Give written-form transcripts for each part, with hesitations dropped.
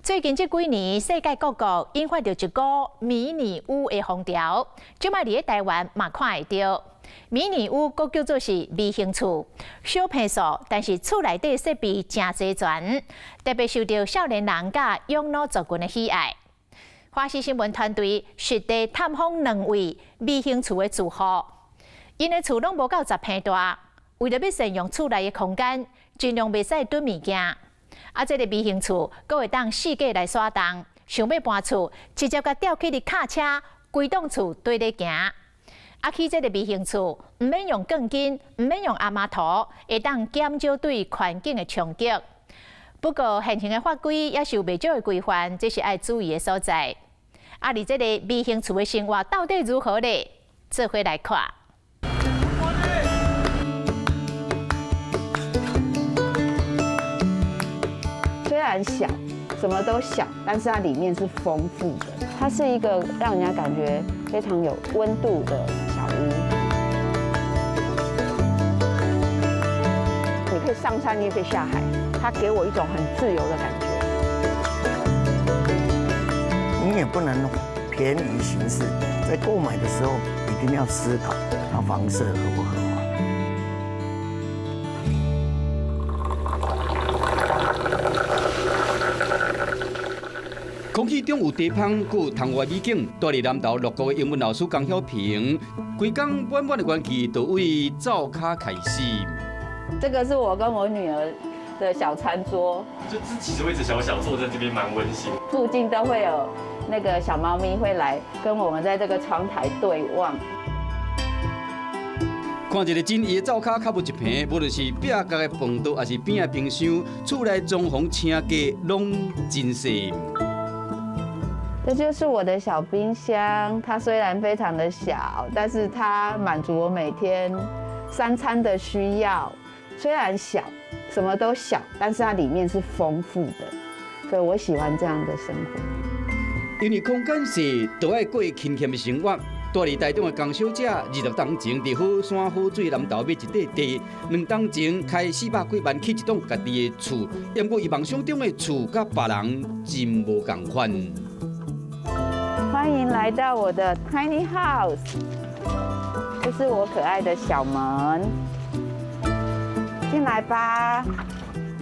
最近這幾年，世界各國引發著一股迷你屋的風潮，這擺佇咧台灣嘛看會著。迷你屋閣叫做是微型厝，小坪數，但是厝內底設備誠齊全，特別受著少年人佮養老族群的喜愛。華視新聞團隊實地探訪兩位微型厝的住戶，𪜶的厝攏無夠10坪大，為著欲善用厝內的空間，盡量袂使囤物件。啊，這个微型厝閣會當四界來徙動，想欲搬厝，直接共吊起佇跤車，規棟厝綴咧行。啊，起這个微型厝，毋免用鋼筋，毋免用亞麻塗，會當減少對環境的衝擊。不過現行的法規也是有袂少的規範，這是愛注意的所在。啊，佇這个微型厝的生活到底如何咧？做伙來看。雖然小，什麼都小，但是它裡面是豐富的。它是一個讓人家感覺非常有溫度的小屋。你可以上山，你也可以下海，它給我一種很自由的感覺。你也不能便宜行事，在購買的時候一定要思考它房色合不合法。空氣中有茶香，閣有窗外美景。住佇南投鹿谷的英文老師江曉平，規工滿滿的元氣就為灶跤開始。這個是我跟我女兒的小餐桌，就自己的位置小小，坐在這邊蠻溫馨。附近都會有那個小貓咪會來跟我們在這個窗台對望。看一个簡易的灶跤較無一坪，無論是壁角的飯桌，抑是邊仔冰箱，厝內裝潢車架攏真細。這就是我的小冰箱，它雖然非常的小，但是它滿足我每天三餐的需要。雖然小，什麼都小，但是它裡面是豐富的，所以我喜歡這樣的生活。因為空間細，就愛過勤儉的生活。住佇台中的江小姐，20冬前佇好山好水南投買一塊地，2冬前開400幾萬起一棟家己的厝，毋過伊夢想中的厝佮別人真無仝款。歡迎來到我的 tiny house，這是我可愛的小門，進來吧。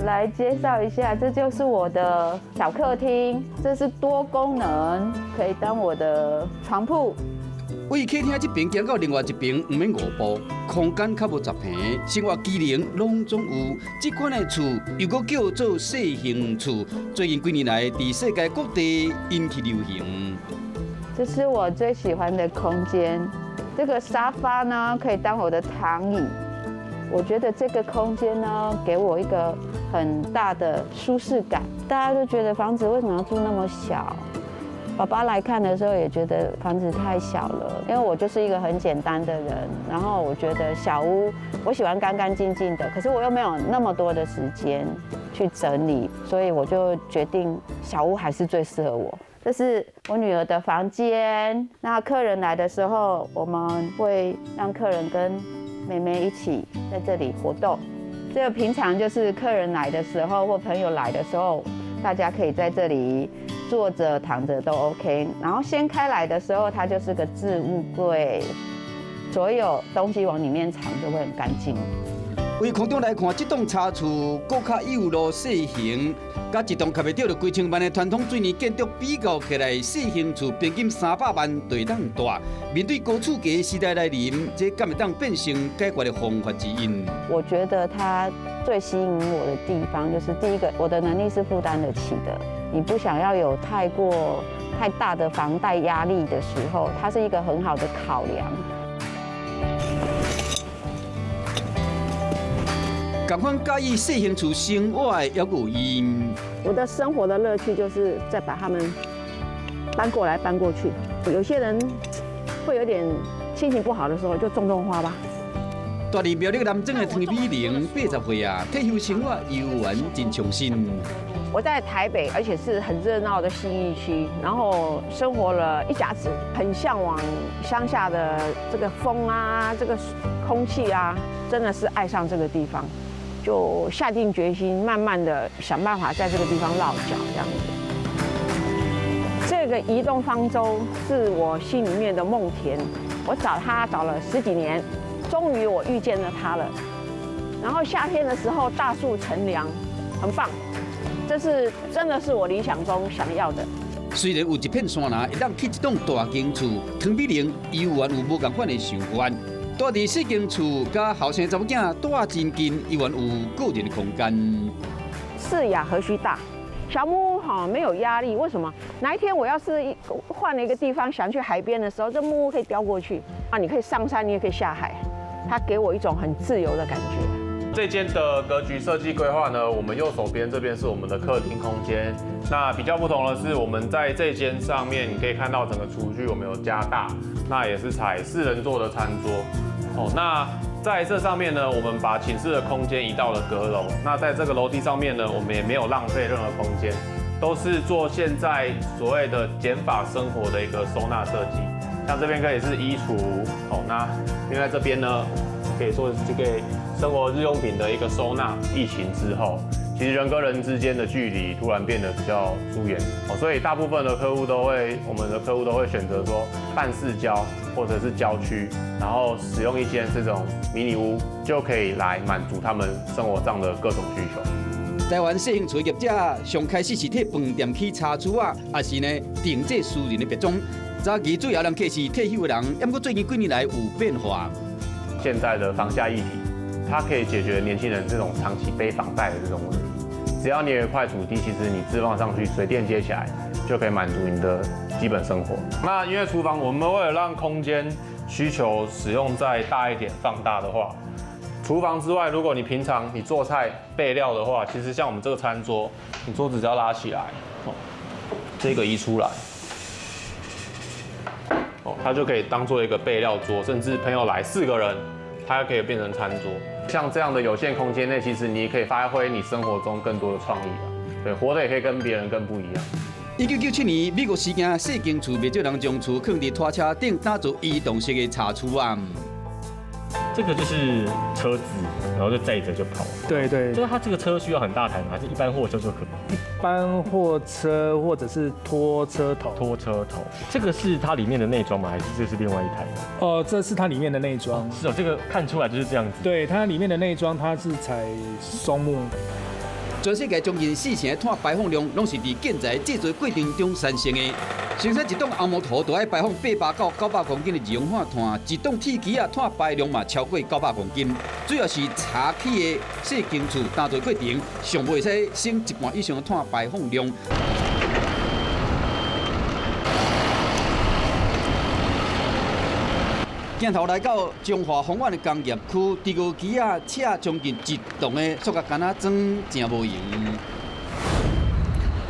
來介紹一下，這就是我的小客廳，這是多功能，可以當我的床鋪。位客廳這邊行到另外一邊，毋免5步，空間較無10坪，生活機能攏總有。這款的厝又閣叫做細型厝，最近幾年來，佇世界各地引起流行。這是我最喜歡的空間，這個沙發呢，可以當我的躺椅。我覺得這個空間呢，給我一個很大的舒適感。大家都覺得房子為什麼要住那麼小？爸爸來看的時候也覺得房子太小了，因為我就是一個很簡單的人。然後我覺得小屋，我喜歡乾乾淨淨的，可是我又沒有那麼多的時間去整理，所以我就決定小屋還是最適合我。這是我女兒的房間，那客人來的時候，我們會讓客人跟妹妹一起在這裡活動。這個平常就是客人來的時候或朋友來的時候，大家可以在這裡坐着、躺着都 OK。然後掀開來的時候，它就是個置物櫃，所有東西往裡面藏就會很乾淨。為空中來看，這棟茶厝閣較幼路細型，佮一棟蓋袂著就幾千萬的傳統水泥建築比較起來，細型厝平均300萬就會當住。面對高厝價時代來臨，這敢會當變成解決的方法之一？我覺得它最吸引我的地方，就是第一個，我的能力是負擔得起的。你不想要有太過太大的房貸壓力的時候，它是一個很好的考量。仝款佮意細型厝生活的，猶閣有伊。我的生活的樂趣就是在把他們搬過來搬過去。有些人會有點心情不好的時候，就種種花吧。住佇苗栗南庄的湯美玲，80歲啊，退休生活悠閒真暢順。我在台北，而且是很熱鬧的信義區，然後生活了一甲子，很嚮往鄉下的這個風啊，這個空氣啊，真的是愛上這個地方，就下定決心，慢慢的想辦法在這個地方落腳，這樣子。这个移动方舟是我心里面的梦田，我找它找了十几年，终于我遇见了它了。然后夏天的时候大树乘凉，很棒，这是真的是我理想中想要的。虽然有一片山林，会当起一栋大间厝，汤美玲犹原有无仝款的想法。住伫细间厝，佮后生查某囝住真近，犹原有个人的空间。四雅何须大？小木屋哈没有压力，为什么？哪一天我要是换了一个地方，想去海边的时候，这木屋可以叼过去啊！你可以上山，你也可以下海，它给我一种很自由的感觉。这间的格局设计规划呢，我们右手边这边是我们的客厅空间。那比较不同的是，我们在这间上面你可以看到整个厨具我们有加大，那也是采四人座的餐桌。哦，那在这上面呢，我们把寝室的空间移到了阁楼。那在这个楼梯上面呢，我们也没有浪费任何空间，都是做现在所谓的减法生活的一个收纳设计。像这边可以是衣橱，哦，那另外这边呢，可以说这个生活日用品的一个收纳。疫情之后，其实人跟人之间的距离突然变得比较疏远，哦，所以大部分的客户都会，我们的客户都会选择说半市郊或者是郊区，然后使用一间这种迷你屋，就可以来满足他们生活上的各种需求。台湾细型厝业者上开始是替饭店起茶厝仔，抑是呢定制私人的别庄。早期主要人客是退休的人，不过最近几年来有变化。现在的房价议题，它可以解决年轻人这种长期背房贷的这种问题。只要你有一块土地，其实你置放上去，水电接起来，就可以满足你的基本生活。那因为厨房，我们为了让空间需求使用再大一点、放大的话，厨房之外，如果你平常你做菜备料的话，其实像我们这个餐桌，你桌子只要拉起来，哦，这个移出来，哦，它就可以当做一个备料桌，甚至朋友来4个人，它可以变成餐桌。像这样的有限空间内，其实你也可以发挥你生活中更多的创意啊，对，活得也可以跟别人更不一样。1997年，美国时间细间厝，袂少人将厝囥伫拖车顶，打造移动式的茶厝啊。这个就是车子，然后就载着就跑。对对。就是它这个车需要很大台吗？还是一般货车就可以？一般货车或者是拖车头。拖车头，这个是它里面的内装吗？还是这是另外一台？哦，这是它里面的内装。是哦，这个看出来就是这样子。对，它里面的内装，它是采松木。全世界将近4成的碳排放量，拢是伫建材制作过程中产生的。生产一栋红木头，就爱排放800到900公斤的二氧化碳；一栋铁机啊，碳排量嘛超过900公斤。主要是柴起的细间厝打造过程，上袂使省一半以上的碳排放量。镜头来到彰化丰原的工业区，猪牛机仔车将近一栋的塑胶杆仔装，真无闲。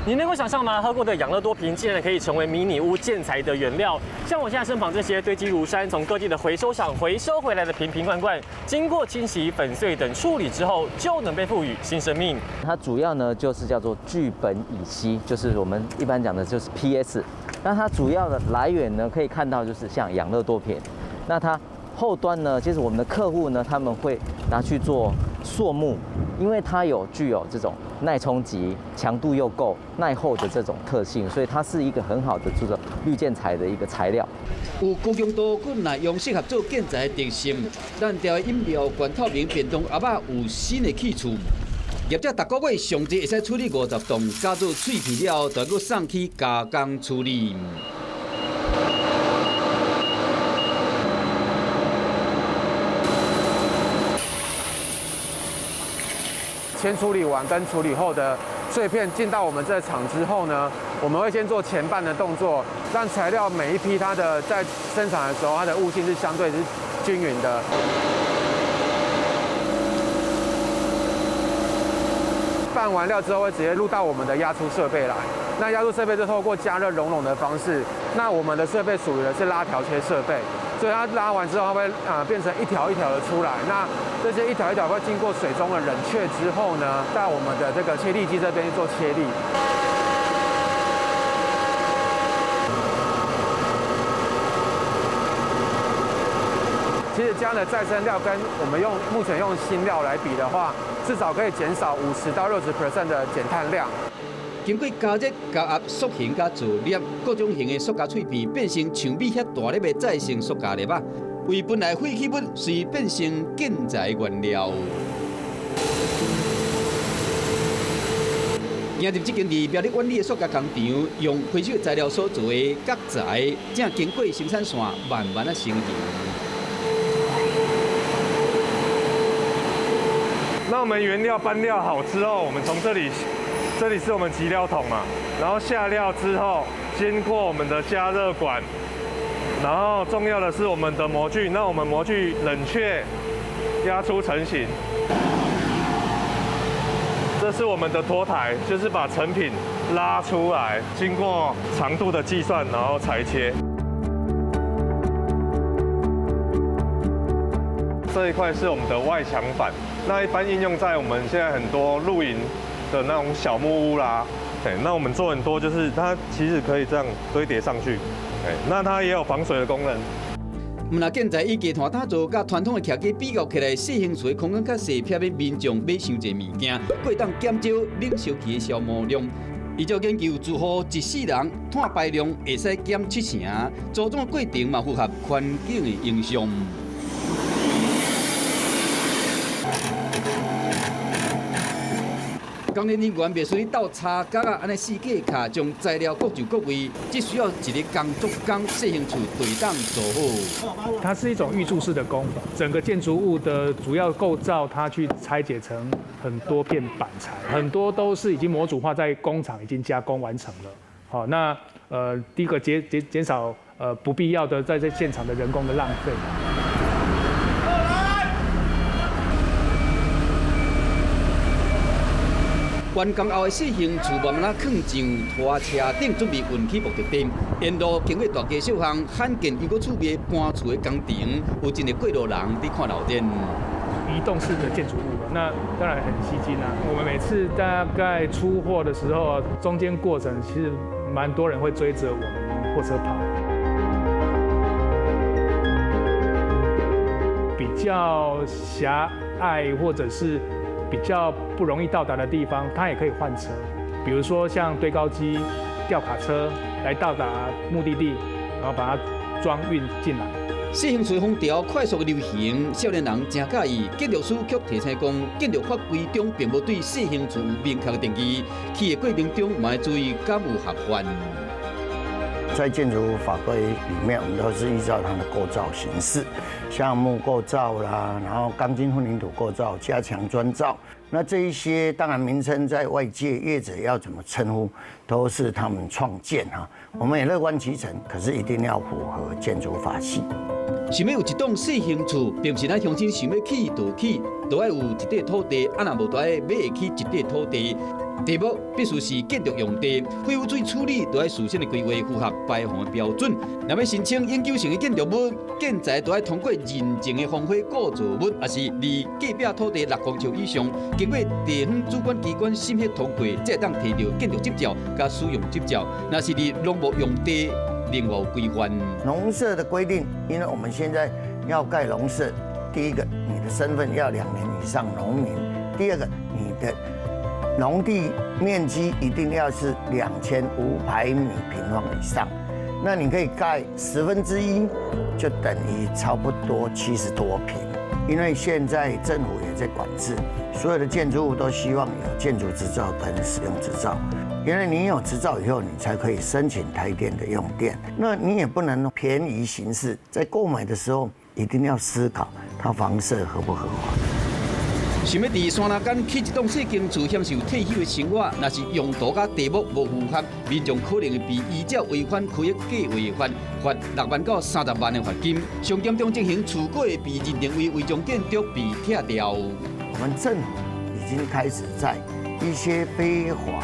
你能够想象吗？喝过的养乐多瓶竟然可以成为迷你屋建材的原料。像我现在身旁这些堆积如山、从各地的回收厂回收回来的瓶瓶罐罐，经过清洗、粉碎等处理之后，就能被赋予新生命。它主要呢就是叫做聚苯乙烯，就是我们一般讲的就是 PS。那它主要的来源呢，可以看到就是像养乐多瓶。那它后端呢，其实我们的客户呢，他们会拿去做塑木，因为它有具有这种耐冲击、强度又够、耐厚的这种特性，所以它是一个很好的这种绿建材的一个材料。有高强度、更耐用、适合做建材的特性，咱调饮料罐透明便当盒仔有新的去处。业者逐个月上济会使处理50栋，加做脆皮了后，就阁送去加工处理。先处理完跟处理后的碎片进到我们这厂之后呢，我们会先做前拌的动作，让材料每一批它的在生产的时候，它的物性是相对是均匀的。拌完料之后会直接入到我们的压出设备来，那压出设备就透过加热熔融的方式，那我们的设备属于的是拉条切设备，所以它拉完之后它会变成一条一条的出来。那这些一条一条会经过水中的冷却之后呢，到我们的这个切粒机这边去做切粒。其实这样的再生料跟我们目前用新料来比的话，至少可以减少50到60% 的减碳量。经过加热、加压、塑形佮做粒，各种型的塑胶碎片变成像米遐大粒的再生塑胶粒仔，为本来废弃物随变成建材原料。行入这间伫苗栗苑里的塑胶工厂，用回收材料所做的角材，正经过生产线慢慢仔成型。那我们原料搬料好之后，我们从这里，这里是我们集料桶嘛，然后下料之后，经过我们的加热管，然后重要的是我们的模具，那我们模具冷却，压出成型。这是我们的托台，就是把成品拉出来，经过长度的计算，然后裁切。这一块是我们的外墙板，那一般应用在我们现在很多露营的那种小木屋啦。那我们做很多，就是它其实可以这样堆叠上去，那它也有防水的功能。毋但建材以集团打造，佮传统的徛家比较起来，细型厝的空间较细，避免民众买伤济物件，阁会当减少冷烧气的消耗量。依照研究，住户一世人碳排量会使减7成，组装过程嘛符合环境的影响。工人人员袂输斗叉角仔，按呢四界卡，将材料各就各位，只需要一个工作工，细型厝就会当做好。它是一种预铸式的工法，整个建筑物的主要构造，它去拆解成很多片板材，很多都是已经模组化在工厂已经加工完成了。好，那第一个减少不必要的在这现场的人工的浪费。完工后的细型厝慢慢仔囥上拖车顶，准备运去目的地。沿路经过大街小巷，罕见犹阁趣味搬厝的工程，有真济过路人伫看闹热。移动式的建筑物，那当然很吸睛啊。我们每次大概出货的时候，中间过程其实蛮多人会追着我们货车跑。比较狭隘或者是比较不容易到达的地方，它也可以换车，比如说像堆高机、吊卡车来到达目的地，然后把它装运进来。细型厝风潮快速流行，少年人真佮意。建筑师却提醒讲，建筑法规中并无对细型厝有明确的定义，起的过程中嘛要注意敢有合法。在建筑法规里面，我们都是依照它的构造形式，像木构造啦，然后钢筋混凝土构造、加强砖造，那这一些当然名称在外界业者要怎么称呼，都是他们创建哈。我们也乐观其成，可是一定要符合建筑法系。想欲有一栋细型厝，并毋是咱乡亲想欲起就起，都爱有一块土地，啊若无就爱买会起一块土地。地目必须是建筑用地，废污水处理都爱事先的规划符合排放的标准。若欲申请永久性的建筑物，建材都爱通过认证的防火构造物，抑是离隔壁土地6公尺以上，经过地方主管机关审核通过，才会当提著建筑执照佮使用执照。若是伫农牧用地，另外有规范。农舍的规定，因为我们现在要盖农舍，第一个，你的身份要2年以上农民；第二个，你的农地面积一定要是2500米平方以上，那你可以盖1/10，就等于差不多70多坪。因为现在政府也在管制，所有的建筑物都希望有建筑执照跟使用执照，因为你有执照以后，你才可以申请台电的用电。那你也不能便宜行事，在购买的时候一定要思考它房舍合不合法。想欲伫山林间起一栋细间厝，享受退休的生活，若是用途佮地目无符合，民众可能会被依照违反区域计划法罚6万到30万的罚金。上严重情形，厝阁会被认定为违章建筑被拆掉。我们政府已经开始在一些非法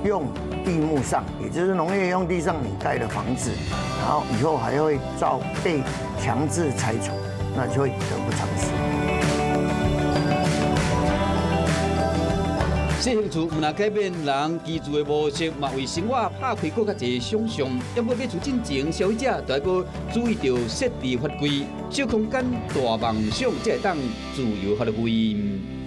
用地目上，也就是农业用地上你盖的房子，然后以后还会遭被强制拆除，那就会得不偿失。细型厝毋但改变人居住的模式，嘛为生活拍开阁较济想象。不过买厝进前，消费者就爱阁注意著设置法规，小空间大梦想，才会当自由发挥。